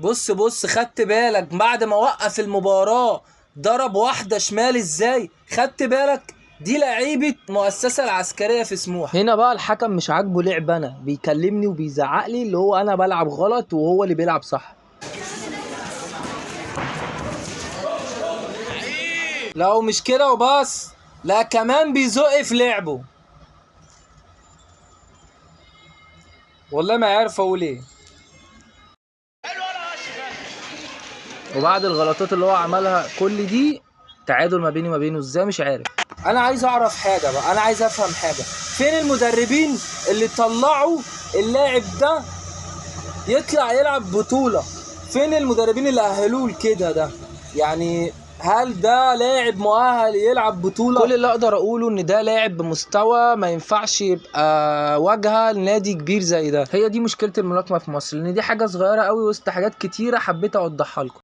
بص بص، خدت بالك بعد ما وقف المباراة ضرب واحدة شمال ازاي؟ خدت بالك؟ دي لعيبة مؤسسة العسكرية في سموحة. هنا بقى الحكم مش عاجبه لعب، انا بيكلمني وبيزعق لي اللي هو انا بلعب غلط وهو اللي بيلعب صح. لو مش كده وبس، لا كمان بيزق في لعبه. والله ما عارف اقول ايه. وبعد الغلطات اللي هو عملها كل دي، تعادل ما بيني وما بينه ازاي مش عارف. انا عايز اعرف حاجة بقى، انا عايز افهم حاجة، فين المدربين اللي طلعوا اللاعب ده يطلع يلعب بطوله؟ فين المدربين اللي اهلوه لكده ده؟ يعني هل ده لاعب مؤهل يلعب بطولة؟ كل اللي اقدر اقوله ان ده لاعب بمستوى ما ينفعش يبقى واجهة لنادي كبير زي ده. هي دي مشكلة الملاكمة في مصر، لان دي حاجة صغيرة قوي وسط حاجات كتيرة حبيت اوضحها لكم.